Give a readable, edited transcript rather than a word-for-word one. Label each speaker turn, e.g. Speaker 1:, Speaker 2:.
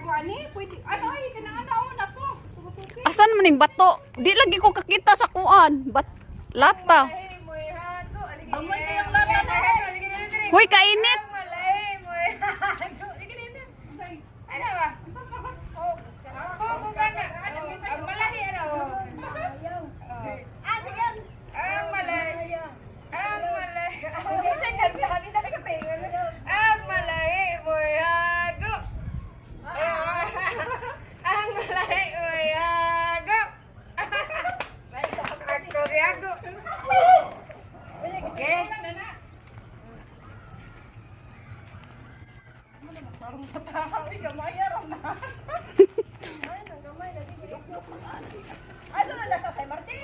Speaker 1: Hago ani, pwede. Ano ay kanang ano na to.
Speaker 2: Asan man yung bato? Di lagi ko kakita sa kuan. Bat lata.
Speaker 1: Gamay kayang lata na.
Speaker 2: Hoy, kainit.
Speaker 3: Ano ba? Oh, ko gana. Ang malahi ano?
Speaker 4: Ah, sige.
Speaker 3: Ang malahi. Ang malahi. Ang malahi mo'y hago. Ang malahi mo'y hago. Ako riago. Okay.
Speaker 1: Parang matahawi gamay ra na.
Speaker 4: Ay, doon na kay Marty.